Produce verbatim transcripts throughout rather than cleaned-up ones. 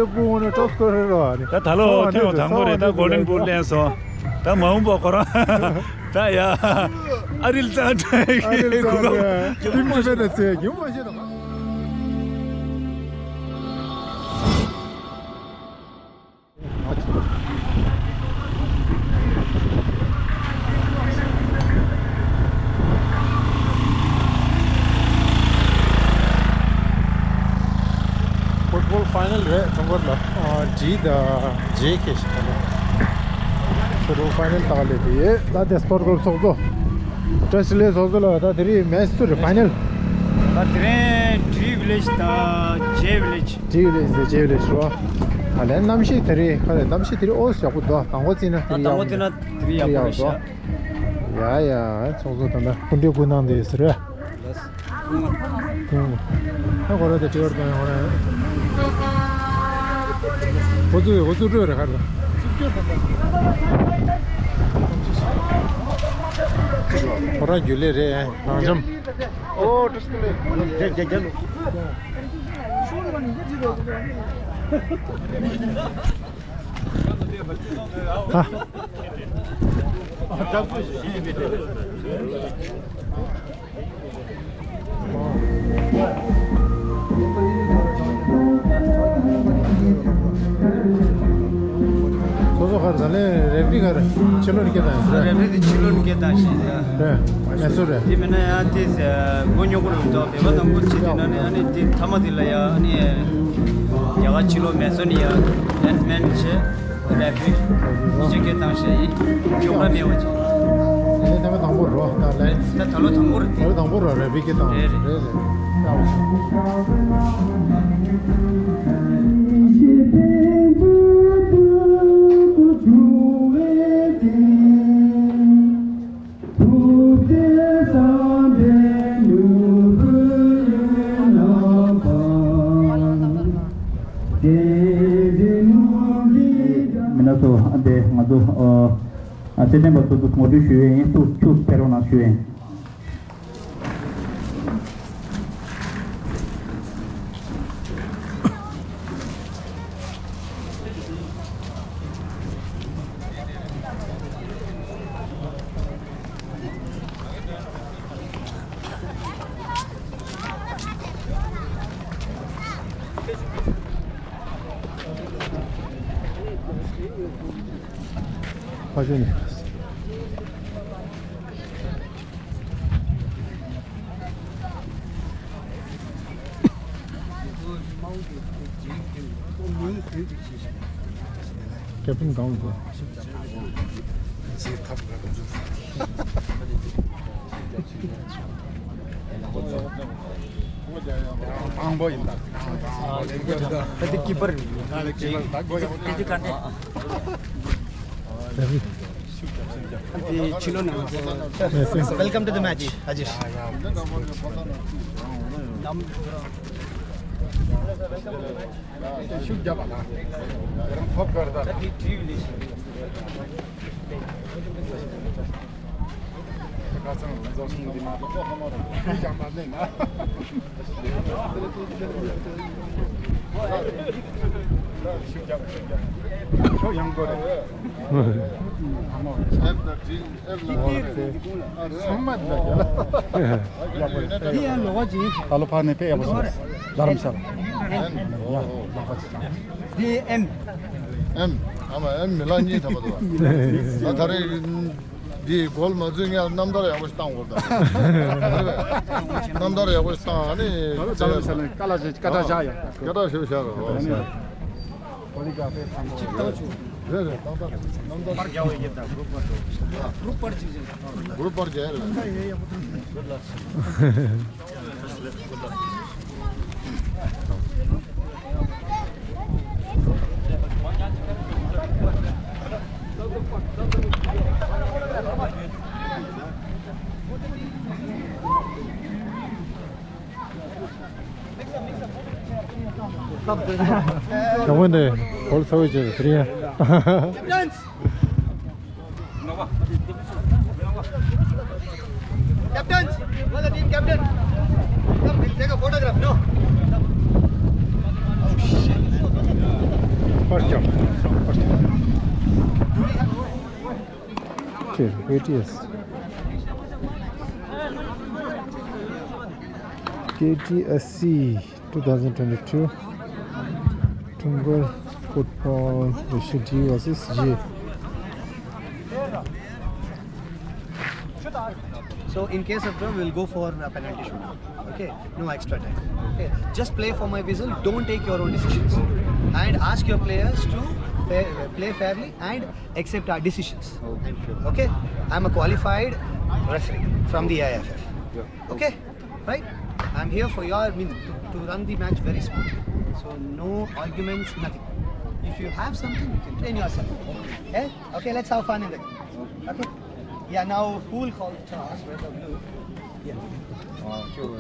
ད་ད་ལོ་ཐོན་དང་པོ་རེད། ད་གོལ་ཌན་བུལ་ལེན་སོང་། ད་མ་འོངས་པ་ཁོ་རང་ད་ཡ་ཨ་རིལ་ཙང་ཨ་རིལ་ཙང་ཡུམ་མ་ཤེས་ན་ཚེ་ཡུམ་མ་ཤེས་ན། ཕུཊ་བོལ་ཕའི་ནལ་རེད། ཀྲུང་གོར་ལ་ཨ་ཌི་དང་ཇེ་ཁེ་ཞིག་ད་ལོ་ཕུཊ་བོལ་ཕའི་ནལ་ལྟ་ག་སླེབས་ཡོད། ད་དེ་སྤོར་ཊི་ཀླབ་ཚོགས་གཙོ་བཀྲ་ཤིས་ལེགས་ཚོགས་གཙོ་ལ་ད་དེ་རིང་མེ་ཆི་སུ་རེད། ཕའི་ནལ། ད་དེ་རིང་ཌི་ཝི་ལེཇ་དང་ཇེ་ཝི་ལེཇ། ཌི་ཝི་ལེཇ་དང་ཇེ་ཝི་ལེཇ་རོ། ཨ་ལན་གནམ་གཤིས་དེ་རིང་ཁ་ལས་གནམ་གཤིས་དེ་རིང་ཨོ་ཡག་པོ་འདུག་དང་པོ་བརྩིས་ན་དེ་རིང་ཡག་པོ་འདུག་དེ་རིང་ཡག་པོ་རེད་ཤག་ཡ་ཡ། ཚོགས་གཙོ་དང་འདྲ་སྐུ་མགྲོན་སྐུ་གནང་དེ་ཡོད་ཟེར་བས། ཁོང་ཁོ་ར་དེ་དྲི་བར་དང་ཁོ་ར་ཁོ་ཚོས་ཁོ་ཚོས་སྤྲོད་རེད་ཁར་དང་། ཁོ་ར་རྒྱུ་ལས་རེད་ནང་འཇམ། ཨོ་ཏྲིས་ཏི་མེ། རྒྱ་རྒྱ་རྒྱ་ལོ། ཧ། སོ་སོ་གར་ཟ་ལེ་རེབ་རི་གར་ཕྱི་ལོགས་སྐད་བཏང་ཡིན་ཟེར། རེབ་རི་དེ་ཕྱི་ལོགས་སྐད་བཏང་ཞིག་ཡིན་ད། རེད། མེ་སོ་རེད། དེ་མིན་ན་ཡང་དེ་མགོ་ཉོ་གི་རུ་ཏོ་བེ་བ་དང་པོ་ཅི་དེ་ན་ནི་ཨ་ནི་དེ་ཐ་མ་དེ་ལ་ཡ་ཨ་ནི་རྒྱ་གར་ཕྱི་ལོགས་མེ་སོ་ནི་ཡ་ལེན་མེན་བྱེད། རེ་ཕིག་ཅི་སྐད་བཏང་ཞིག་ཡིན། ཉོ་ག་མེད་པ་ཅིག་ཨ་ནི་ཐ་མ་དང་པོ་རོ་ད་ལེན། ད་ད་ལོ་དང་པོ་རེད། ད་ལོ་དང་པོ་རོ་རེ་ཕིག་སྐད་བཏང་། རེད་རེད། རེད་རེད། མི་སྣ་ཚོ་ཨ་འདས་ང་ཚོ་ཨ་རྩེད་འགྲན་པ་ཚོ་ཚོ་ངོ་སྤྲོད་ཞུ་ཡས་ཡིན། ཐུགས་ཐུགས་ཕེབས་རོགས་གནང་ཞུ་ཡས་ཡིན། ཕ་ཆེན་ནས། ཀེབ་ཊན་གང་འདུག་དང་པོ་ཡིན་ད། ད་དེ་ཀི་པར་ཡིན། ད་ལེ་ཀི་པར་ད་གོ་ཡོང་། དེ་གི་ག་ནས། དེ་ཕྱི་ལོགས་ནས། Welcome to the match, Rajesh. ཤུགས་རྒྱབ་པ་དང་། རང་ཐོབ་དཀར་ད། ད་དེ་བྲིས་ཡོད་ལེ་ཤི། ཁ་སང་ལ་འཛོགས་སོང་འདི་མ་གཏོགས་ཁོ་མ་རུ་ཤུགས་རྒྱབ་པ་ནས་ན། ཤུགས་རྒྱབ་ཤུགས་རྒྱབ། ཁྱོད་ཡང་དགོས་རེད། ཚང་མ་འདི་ལ་ཡག་པོ་རེད། ད་ལོ་ཕར་ནས་དཔེ་ཡག་པོ་སོང་། རྡ་རམ་ས་ལ། ཡ་ལག་པ་ཅིག་ཙང་། འདི་ཨེམ། ཨེམ། ཨ་མ་ཨེམ་མི་ལ་གཉིས་ཐམ་པ་འདུག་ད་ད་རེས་འདི་གོལ་མ་ཚུད་ངས་རྣམ་ཐར་ཡག་པོ་ཞིག་བཏང་དགོས་ད། རྣམ་ཐར་ཡག་པོ་ཞིག་བཏང་ཨ་ནི། ད་ལོ་རྡ་རམ་ས་ལ་ཀ་ལ་ཞིག་ཀ་ད་བཞག་ཡོད། ཀ་ད་ཞིག་བཞག་རོགས། ཨ་ནི། པོ་ལི་གྷ་ཕི་ཐང་པོ། ཅིག་བཏང་ཆོག་རེད་རེད། ཏག་ཏག་རེད། རྣམ་ཐར་རྒྱག་པ་ཡིན་ད། གུ་རུབ་པར་འགྲོ། གུ་རུབ་པར་ཅིག་བྱེད། གུ་རུབ་པར་རྒྱག་རེད། ད་ཡེ་ཡག་པོ་འདུག་ཡག་པོ་འདུག་གོལ་ཚ་བོ་བྱས་དེ་རིང་། Captains, you are the team captain. Come, we'll take a photograph, no? Oh, shit. First jump. First jump. Okay, K T S. K T S C twenty twenty-two Tunga Football Asian T versus J. So in case of draw, we'll go for a penalty shootout. Okay, no extra time. Okay, just play for my whistle. Don't take your own decisions, and ask your players to fa- play fairly and accept our decisions. Okay, sure. Okay, I'm a qualified referee from the A I F F. Yeah. Okay, right? I'm here for your, I mean, to, to run the match very smoothly. So no arguments, nothing. If you have something, you can train yourself. Eh? Okay, let's have fun in the game. Okay. Yeah, now who will call the toss? Red or blue? Yeah. Uh, sure.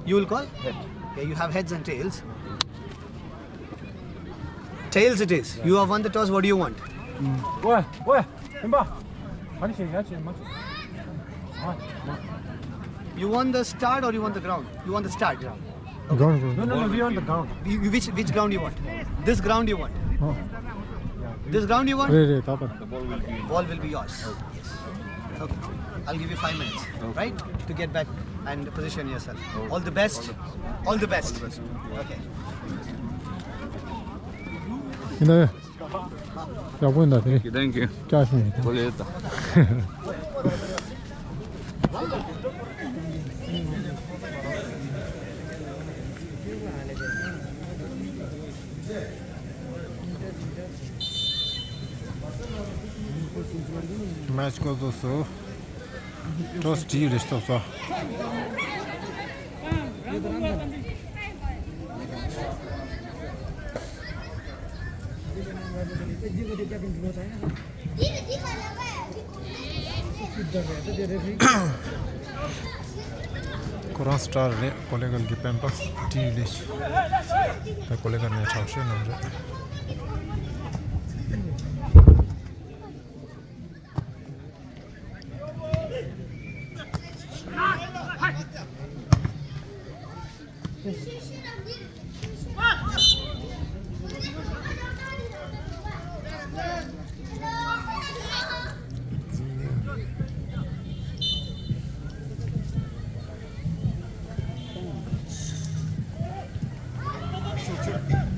You will call? Head. Okay, you have heads and tails. Tails it is. You have won the toss. What do you want? 와, 와, 엠바. 아니, 제, 야, 제, 뭐. 아, 뭐. You want the start or you want the ground? You want the start. Ground, ground. No, no, no, we want the ground. You, you, which, which ground you want? This ground you want? Oh. This ground you want? 네, 네, 다 봐. Ball will be yours. Yes. Okay. I'll give you five minutes, right, to get back and position yourself. All the best. All the best. Okay. ཡིན་ན་ཡག་པོ་ཡིན་ད་དེ། Thank you, thank you. བཀྲ་ཤིས་བདེ་ལེགས། མེ་ཆི་འགོ་བཙུགས་སོང་། ཊོས་ཌི་ཡུ་ལེ་ཤི་ཐོབ་སོང་། ཁོ་རང་སི་ཊར་རེད། ཀོ་ལི་གྷལ་གྱི་སྤེན་པ་ཊོས་ཌི་ཡུ་ལེ་ཤི། ད་ཀོ་ལི་གྷལ་ནས་དྲག་ཤོས་རྣམས་རེད།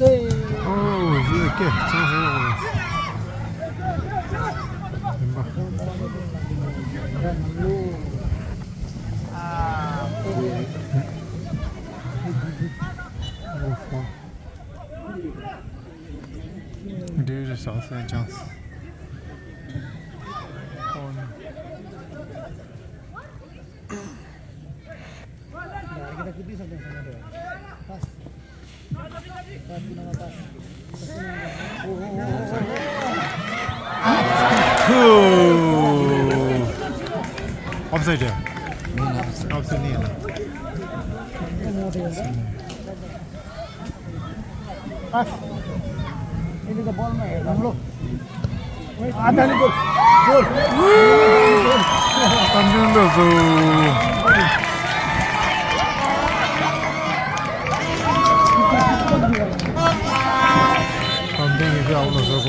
ཨོ་ཡེ་ཀེ་ཚང་ཧེ་ཡོང་ལ། ཡིན་པ། ཨོ་ཧོ། There is also a chance. ཨོ་ནོ། ཨོབ་སའིཌ་རེད། ཨོབ་སའིཌ་ཡིན་ན། ཨ། ཨ་ད་ནི་གོ། གོ། ཨ་འདྲ་འདྲ་བཟོ། ཨ་འདི་ངས་ཀྱི་ཨའུ་ན་བཟོ་གོ།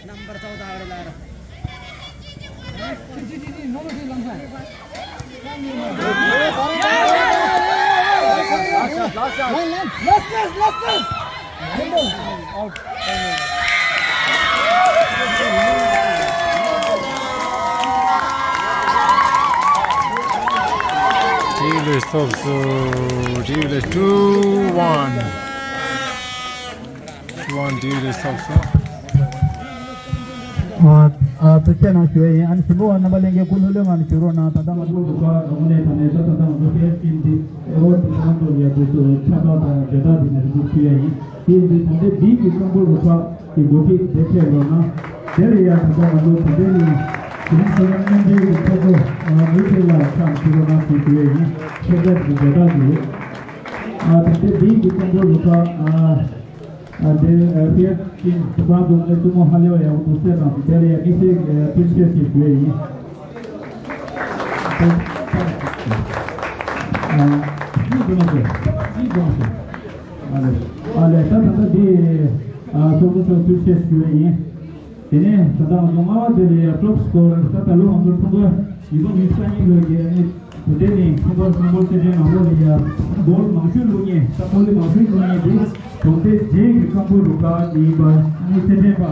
नंबर चौध आउने लाएर। Deal is also, deal is two one. One deal is also. ཨ་ཨ་ཐུགས་རྗེ་གནང་ཞུ་ཡ་ཡིན། ཨ་ནི་གཞུང་པ་རྣམ་པ་ལྷན་རྒྱས་སྐུ་ལྷོད་ལྷོད་ངང་ནས་བཞུགས་རོགས་གནང་། ད་ལྟ་ང་ཚོ་རུ་ཁག་ནང་ནས་ད་ནས་ད་ད་ལྟ་ང་ཚོ་ཧེ་སྐྱིན་འདི་ཨེ་ཝར་དུ་ཚང་དུ་ཡ་དུ་དུ་ཁྱབ་བསྒྲགས་དང་མཇལ་དར་དེ་ནས་རེ་སྐུལ་ཞུ་ཡ་ཡིན། དེ་ཡིན་དུས་ད་ལྟ་འདི་གི་ཀྲམ་པོ་རུ་ཁག་གི་འགོ་ཁྲིད་དེ་ཕེབས་རོགས་གནང་། དེ་ལ་ཡ་ད་ལྟ་ང་ཚོ་ད་ལྟའི་ནི་གཞུང་ཚོགས་མཉམ་འབྲེལ་གྱི་ཚོགས་གཙོ་མུ་ཁྲི་ལགས་ཕྱག་ཕྱི་རོགས་གནང་ཞུ་ཞུ་ཡ་ཡིན། ཁྱེད་ཚོ་གི་མཇལ་དར་དེ་རེད། ཨ་ད་ལྟ་འདི་གི་ཀྲམ་པོ་རུ་ཁག་ཨ། ཨ་དེ་ཨ་ཕེབས་ཀྱིན་དུ་བར་དུ་ནས་བཙུན་མོ་ཧ་ལས་པ་ཡག་པོ་འདུག་ཟེར་དང་། དེ་ལ་ཡང་དམིགས་བསལ་གྱི་ཐུགས་རྗེ་ཆེ་ཞུ་ཡས་ཡིན། ཨ་གཉིས་སྒོ་མ་ཟེར། གཉིས་སྒོ་མ་ཟེར། ཨ་ལས་ཨ་ལས་ད་ད་ལྟ་འདི་ཨ་ཚོགས་གཙོ་མཆོག་ཐུགས་རྗེ་ཆེ་ཞུ་ཡས་ཡིན། དེ་ནས་ད་ལྟ་ང་ཚོ་ལྔ་པ་དེ་ལ་ཡ་ཊོབ་སི་ཀོ་རར་ད་ད་ལོ་ང་ཚོ་ཁྲོམ་སྐོར་ཉིས་སྟོང་ཉི་ཤུ་རྩ་གཉིས་ལོའི་གི་ཨ་ནི་དེ་ནས་ཁྲོམ་སྐོར་སྐམ་པོ་རྩེད་འགྲན་ནང་ལོགས་ལ་ཡ་གོལ་མང་ཤོས་བླུགས་མཁན་ད་ཕོ་ལི་མང་ཤོས་བླུགས་མཁན་དེ་གྲོང་གསེབ་རྗེས་ཀྱི་སྐམ་པོ་རུ་ཁག་ཡིན་པ་ཨ་ནི་རྩེད་འགྲན་པ་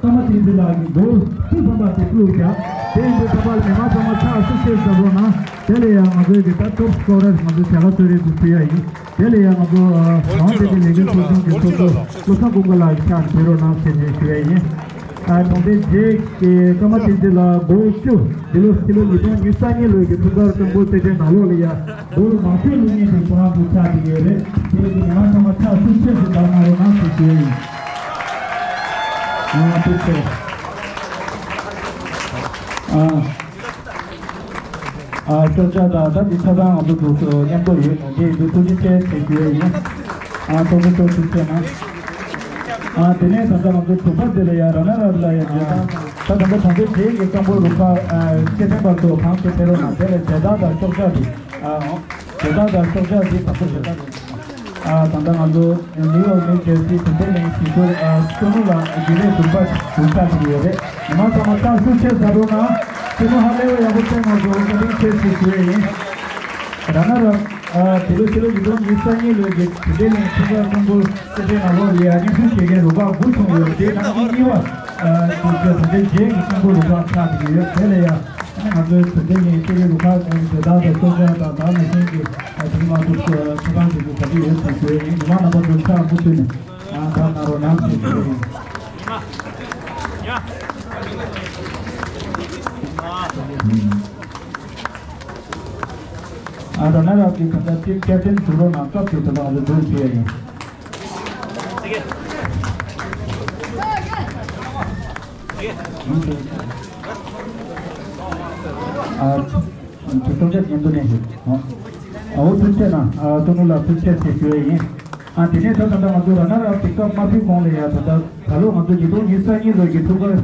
ཀརྨ་བསྟན་འཛིན་ལགས་ཀྱིས་གོལ་ཐེངས་གསུམ་པ་དེ་བླུགས་བཞག་དེ་ཡིན་དུས་ད་བར་མི་མང་ཚང་མ་ཕྱག་ཤུགས་ཆེ་ཟབ་རོགས་གནང་། དེ་ལ་ཡང་ང་ཚོའི་གི་ད་ཊོབ་སི་ཀོ་རར་ང་ཚོ་བྱ་དགའ་གསོལ་རས་དེ་ཕུལ་ཡ་ཡིན། དེ་ལ་ཡང་ང་ཚོ་ཨ་གྲོང་ཁྱེར་གྱི་ལས་འགུལ་ཚོགས་ཆུང་གི་ཚོགས་གཙོ་བློ་བཟང་ཀུན་དགའ་ལགས་ཀྱི་ཕྱག་ཕེབས་རོགས་གནང་ཞེས་ནས་ཞུ་ཡ་ཡིན། ཨ་གྲོང་སྡེ་རྗེ་གི་ཀརྨ་བསྟན་འཛིན་ལགས་གོལ་བཅུ་འདི་ལོ་ཕྱི་ལོ་ཉིས་སྟོང་ཉི་ཤུ་རྩ་གཉིས་ལོའི་གི་ཁྲོམ་སྐོར་སྐམ་པོ་རྩེད་འགྲན་ནང་ལོགས་ལ་ཡ་གོལ་མང་ཤོས་བླུགས་མཁན་དེ་ཁོ་རང་ཚོ་ཆགས་བསྡད་ཡོད་རེད། དེ་ཡིན་དུས་ང་ཚང་མ་ཕྱག་ཤུགས་ཆེ་ཞིག་བརྡབ་གནང་རོགས་གནང་ཞེས་ཞུ་ཡ་ཡིན། ཨ་ཐུགས་རྗེ་ཆེ། ཨ། ཨ་ཤོག་ཆག་དང་ད་འདི་ཆ་ཚང་ང་ཚོ་འདུག་སེ་མཉམ་དུ་ཡོད། དེ་ཡིན་དུས་ཐུགས་རྗེ་ཆེ་ཞེས་ཞུ་ཡས་ཡིན། ཨ་ཐུགས་རྗེ་ཆེ་ཐུགས་རྗེ་ཆེ་གནང་། ཨ་དེ་ནས་ད་ལྟ་ང་ཚོ་དྲུག་པ་དེ་ལ་ཡ་ར་ན་རབ་ལ་ཡ་མཇལ་དར་ད་ད་ལྟ་གྲོང་སྡེ་རྗེ་གི་སྐམ་པོ་རུ་ཁག་ཨ་རྩེད་འགྲན་པ་ཚོ་གང་དུ་ཕེབས་རོགས་གནང་། དེ་ལ་མཇལ་དར་དང་ཤོག་ཆག་འདི་ཨ་འོ་མཇལ་དར་དང་ཤོག་ཆག་འདི་ད་ཚོ་མཇལ་དར་རེད། ཨ་ད་ལྟ་ང་ཚོ་ནིའུ་ཡོག་ནིའུ་ཇར་སི་དེ་འདྲའི་ནས་ཞིག་ཚོར་ཨ་སྐུ་ངོ་ལ་རྒྱུན་ལས་དུམ་པ་དུམ་ཆ་ཞིག་ཡོད་རེད། ང་ཚང་མ་ཕྱག་ཤུགས་ཆེ་ཟ་རོགས་གནང་། སྐུ་ངོ་ཧ་ལས་པ་ཡག་པོ་བསྟན་གནང་སོང་། བཀའ་དྲིན་ཆེ་ཞེས་ཞུ་ཡས་ཡིན། ར་ན་རབ་ཨ་དེ་ལོ་ཕྱི་ལོ་ཉིས་སྟོང་ཉི་ཤུ་རྩ་གཉིས་ལོའི་གི་དེ་འདྲའི་ནས་ཁྲིམས་འགལ་ཀྲུང་གོ་སྲིད་གྲོས་ནང་ལོགས་ལ་ཡ་སྙན་ཞུ་བྱེད་མཁན་རུ་ཁག་དགུ་བྱུང་ཡོད། དེའི་ནང་གི་གཉིས་པ་ཨ་དེ་ཚོ་དེ་འདྲའི་རྗེས་ཀྱི་ཀྲུང་གོ་རུ་ཁག་ཆགས་བསྡད་ཡོད། དེ་ལ་ཡ། ང་ཚོའི་དེ་འདྲ་ཡིན་སྐད་ཡིག་རུ་ཁག་ནས་དེ་དག་དང་སོ་སོ་དང་དག་ནང་བཞིན་གྱི་དེ་མ་གཏོགས་ཆ་ཚང་ཞིག་གི་གྲ་སྒྲིག་ཡོད་ཟེར་ཞུ་ཡས་ཡིན། མི་མང་རྣམ་པ་ཚོས་ཕྱག་མུ་མཐུད་ནས་ཨ་དག་གནང་རོགས་གནང་ཞེས་ཞུ་ཡས་ཡིན། ཨ་ད་ན་རག་གི་ད་ལྟ་ཊིམ་ཀེབ་ཊན་ཟུར་རོགས་གནང་། སྐབས་དེ་ད་ལྟ་ང་ཚོ་འགྲོ་ཞུ་ཡས་ཡིན། ཨ། ཐུགས་རྗེ་ཆེ་ཉན་དུ་ནས་ཞུ། ཨ་འོ་ཐུགས་རྗེ་གནང་། ཨ་ཏུ་ནུ་ལགས་ཐུགས་རྗེ་ཆེ་ཞུ་ཡས་ཡིན། ཨ་དེ་ནས་ད་ད་ལྟ་ང་ཚོ་ར་ན་རབ་དེ་སྐབས་མ་ཕུལ་གོང་ལ་ཡ་ད་ལྟ་ད་ལོ་ང་ཚོ་ཉིས་སྟོང་ཉི་ཤུ་རྩ་གཉིས་ལོའི་གི་ཐུགས་ཁུར་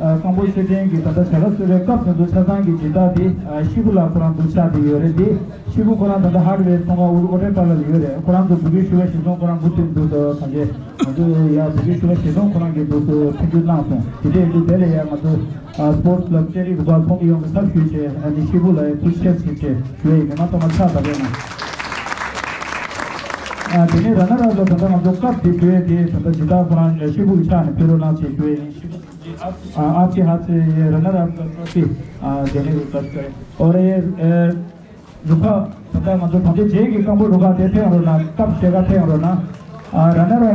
ཨ་སྐམ་པོ་རྩེད་འགྲན་གྱི་ད་ལྟ་བྱ་དགའ་གསོལ་རས་སྐབས་དེ་ཚོ་ཆ་ཚང་གི་སྦྱིན་བདག་དེ་ཨ་ཤི་བུ་ལགས་ཁོ་རང་འདུག་ཆགས་བསྡད་ཡོད་རེད། དེ་ཤི་བུ་ཁོ་རང་ད་ལྟ་ཧར་ཝེར་ཚོང་ཁང་ཨུ་རུ་ཨོ་ཏེ་པ་ལ་ལ་ཡོད་རེད། ཁོ་རང་ཚོ་འབུལ་སྐྱོར་ཞུ་བ་གཞིར་བཟུང་ཁོ་རང་འབུལ་དུས་འདུག་ད་གང་ཅི་ང་ཚོ་ཡ་འབུལ་སྐྱོར་ཞུ་བ་གཞིར་བཟུང་ཁོ་རང་གིས་འདུག་སེ་ཕུལ་རྒྱུ་གནང་སོང་། དེ་འདྲ་ཡིན་དུས་དེ་ལ་ཡ་ང་ཚོ་ཨ་སི་པོར་ཊི་ཀླབ་ལྕགས་རི་རུ་ཁག་ཚོགས་མི་ཡོངས་ཀྱི་ཚབ་ཞུས་བྱས་ཨ་ནི་ཤི་བུ་ལ་ཡ་ཐུགས་རྗེ་ཆེ་ཞུས་བྱས་ཞུ་ཡ་ཡིན། མི་མང་ཚང་མ་ཕྱག་བརྡབ་པ་གནང་། ཨ་དེ་ནས་ར་ན་རབ་ལ་ད་ལྟ་ང་ཚོ་སྐབས་དེ་དུས་དེ་ད་ལྟ་སྦྱིན་བདག་ཁོ་རང་ཤི་བུ་གི་ཕྱག་ནས་ཕུལ་རོགས་གནང་ཞེས་ཞུ་ཡ་ཡིན། ཤི་བུ་ཨ་ཨ་ཅི་ཧ་ཚེ་ར་ན་རབ་ཀ་ཏྲོ་ཕི་ཨ་དེ་ནས་རུ་ཀ་ཏྲོ་ཨོ་རེ་ཨེ། རུ་ཁག་ད་ལྟ་ང་ཚོ་གྲོང་སྡེ་རྗེས་ཀྱི་སྐམ་པོ་རུ་ཁག་དེ་ཕེབས་རོགས་གནང་། སྐབས་ཕྱེད་ཀ་ཕེབས་རོགས་གནང་། ཨ་ར་ན་ར་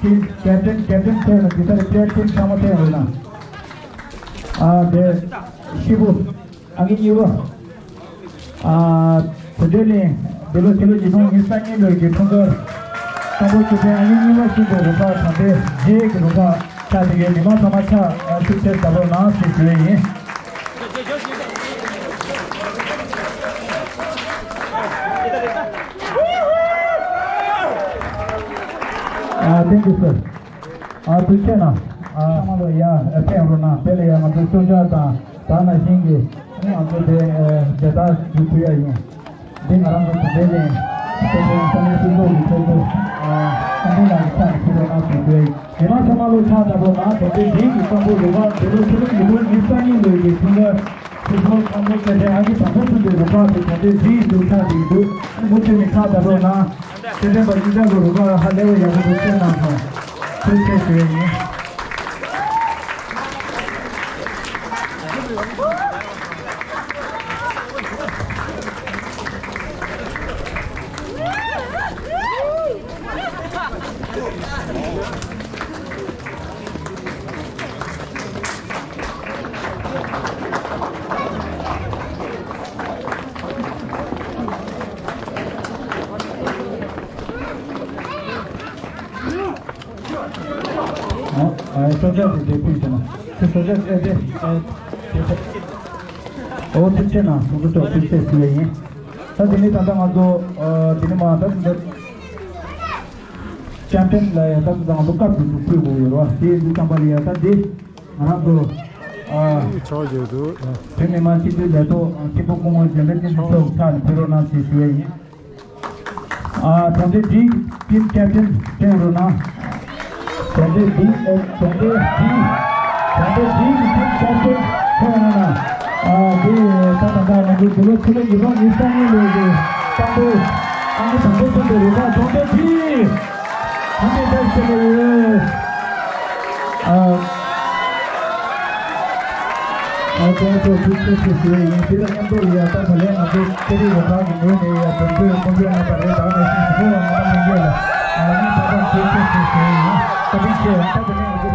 ཊིམ་ཀེབ་ཊན་ཀེབ་ཊན་ཕེབས་ན་འདི་ལྟར་ཀེབ་ཊན་ཚང་མ་ཕེབས་རོགས་གནང་། ཨ་དེ་ཤི་བུ་ཨང་ཀི་གཉིས་པ། ཨ་དེ་འདྲ་ནི་འདི་ལོ་ཕྱི་ལོ་ཉིས་སྟོང་ཉི་ཤུ་རྩ་གཉིས་ལོའི་གི་ཁྲོམ་སྐོར་སྐམ་པོ་རྩེད་འགྲན་ཨང་ཀི་གཉིས་པ་ཤིན་ཏུ་རུ་ཁག་གྲོང་སྡེ་རྗེས་ཀྱི་རུ་ཁག་ཆགས་བསྡད་ཡོད། མི་མང་ཚང་མ་ཕྱག་ཤུགས་ཆེ་བརྡབ་རོགས་གནང་ཞེས་ཞུ་ཡས་ཡིན། ཨ་ཐེང་ཀིའུ་སར། ཨ་ཐུགས་རྗེ་གནང་། ཨ། ཡ་ཕེབས་རོགས་གནང་། དེ་ལ་ཡ་ང་ཚོ་གཙོ་བྱ་དང་ད་ནང་བཞིན་གྱི་ང་ཚོ་དེ་དེ་དག་ཞུ་ཐུབ་ཡ་ཡིན། འདི་ང་རང་ཚོ་དེ་འདྲའི་ནས་སོ་སོའི་ས་གནས་སྲིད་ཚོགས་ཀྱི་ཚོགས་གཙོ་ཨ་ཨ་མདོ་ལགས་ཀྱི་ཕྱག་ནས་ཕུལ་རོགས་གནང་ཞུ་རྒྱུ་ཡིན། མི་མང་ཚང་མ་ལོ་ཕྱག་བཏབ་རོགས་གནང་། དེ་འདྲའི་རིགས་ཀྱི་བསམ་བློ་རེ་བ་འདི་ལོ་ཕྱི་ལོ་ཉིས་སྟོང་ཉི་ཤུ་རྩ་གཉིས་ལོའི་གི་ཚུན་ལ་སོ་སོའི་བསམ་བློ་གལ་ཆེ་ཨ་ནི་དང་པོ་ཚུན་པའི་རུ་ཁག་དེ་ག་འདྲའི་རིགས་འདུག་ཆགས་ཀྱི་འདུག་མུ་མཐུད་ནས་ཕྱག་བཏབ་རོགས་གནང་། ཤེས་ལྡན་པ་གཉིས་ཆ་གི་རུ་ཁག་ཧ་ལས་པ་ཡག་པོ་འདུག་བཤད་གནང་སོང་། ཐུགས་རྗེ་ཆེ་ཞུ་ཡ་ཡིན། ཨ་ཨ་སོ་སོ་དེ་དེ་ཕུལ་ཟེར་ན་སོ་སོ་དེ་དེ་དེ་དེ་ཨོ་ཐུགས་རྗེ་གནང་། སོ་སོ་ཐུགས་རྗེ་ཆེ་ཞུ་ཡ་ཡིན། ད་དེ་ནས་ད་ལྟ་ང་ཚོ་ཨ་དེ་ནས་མ་ད་ད་ཅམ་པན་ལ་ཡ་ད་ད་ང་ཚོ་སྐབས་དུ་ཕུལ་དགོས་ཡོད་རེད་བ། དེ་ཡིན་དུས་ཙམ་པ་ལ་ཡ་ད་དེ་ང་རང་ཚོ་ཨ་ཆོག་ཡོད་འདུག་བོད་མི་མང་སྤྱི་འཐུས་ལས་ཐོག་སྤྱི་ཁྱབ་སྐུ་ངོ་འཇམ་དཔལ་བསྟན་འཛིན་མཆོག་ཕྱག་ནས་ཕེབས་རོགས་གནང་ཞེས་ཞུ་ཡ་ཡིན། ཨ་གྲོང་སྡེ་བཞི་ཊིམ་ཀེབ་ཊིན་བསྐྱོན་རོགས་གནང་། གྲོང་སྡེ་བཞི་ཨ་གྲོང་སྡེ་བཞི་གྲོང་སྡེ་བཞི་གི་ཊིམ་ཀེབ་ཊིན་བསྐྱོན་རོགས་གནང་། ཨ་དེ་ད་ད་ད་ང་ཚོ་འདི་ལོ་ཕྱི་ལོ་ཉིས་སྟོང་ཉི་ཤུ་རྩ་གཉིས་ལོའི་གི་དང་པོ་ཨ་ནི་དང་པོ་ཐོན་པའི་རུ་ཁག་གྲོང་སྡེ་བཞི། ཨ་ནི་ད་ཞེས་ལ་ཡོད། ཨ། ཨ་ཁོང་ཚོ་ཐུགས་རྗེ་ཆེ་ཞུ་ཡ་ཡིན། དེ་དང་མཉམ་དུ་ཡ་ད་ད་ལན་ང་ཚོ་ཚེ་རིང་རུ་ཁག་གི་ངོས་ནས་ཡ་དོན་གཅོད་སྐུ་མགྲོན་རྣམ་པ་རེད། ད་ནས་ཤིང་ཞིག་པོ་ཡང་ང་ད་མི་འགྱོད་ལ་ཨ་ནི་ད་ད་ཐུགས་རྗེ་ཆེ་ཞུ་ཡ་ཡིན། བཀའ་དྲིན་ཆེ། ད་དེ་ནས་ང་ཚོ།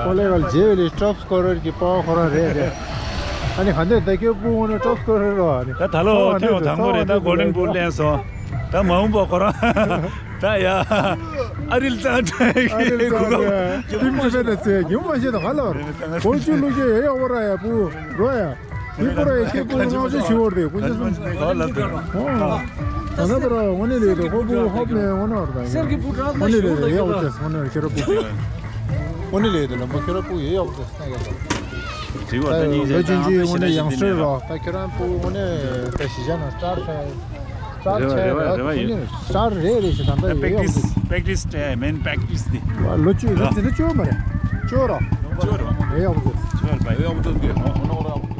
ཀོ་ལེ་རལ་རྗེ་ལི་ཊོབ་སྐོར་རེར་གྱི་པ་ཁོ་རང་རེད་དེ། ཨ་ནི་ག་འདྲ་ད་ཁྱོད་སྤུ་ངོ་ནས་ཊོབ་སྐོར་རེད་རོ། ཨ་ནི་ད་ད་ལོ་ཐོན་བ་དང་པོ་རེད། ད་གོལ་ཌན་བུལ་ལེན་སོང་། ད་མ་འོངས་པ་ཁོ་རང་ད་ཡ་ཨ་རིལ་ཙང་ཨ་རིལ་ཙང་ཏིམ་ཏིམ་ནས་ཚེ་ཉུང་མ་ཤེས་དང་ག་ལ་བར་གོ་ཆུ་ལུག་ཅེ་ཡོད་ཡོད་བོ་ར་ཡ་སྤུ་རོ་ཡ། མི་པོ་ར་ཡ་ཁྱེད་སྤུ་ངོ་ང་ཚོ་ཞུ་བར་དེ་ཀུན་ཤེས་སོང་། ད་ན་ད་ར་ངོ་ནི་ལེ་དེ་ཧོ་སྤུ་ཧོབ་ནས་ངོ་ན་བར་ད་ཡ་ངོ་ནི་ལེ་དེ་ཡ་འོ་ཅེས་ངོ་ནི་ཁྱེད་ར་སྤུ་ངོ་ནི་ལེ་དེ་ལམ་པོ་ཁྱེད་ར་སྤུ་ཡ་འོ་ཅེས་ན་ཡ་ད། དྲི་བ་ད་ད་ནི་ལོ་ཅན་ཅི་ངོ་ནི་ཡང་སྤྲེལ་རོ་ད་ཁྱེད་རང་སྤུ་ངོ་ནི་ད་ཞི་ཞ་ན་སྟར་ཕན། རེ་བ་རེ་བ་ཡོད། སྟར་རེ་རེ་ཞིག་ད་ལྟ་ཡོད་ཡོད་པེག་ཊིས་པེག་ཊིས་དེ་མེན་པེག་ཊིས་དེ། ལོ་བཅུ་ལོ་ཅི་ད་བཅུ་མ་རེད། བཅུ་རོ། ཅོར་རེ་ཡག་པོ་ཅོར་བའི་ཡག་པོ་ཅོར་གི་ནོ་ནོ་ར།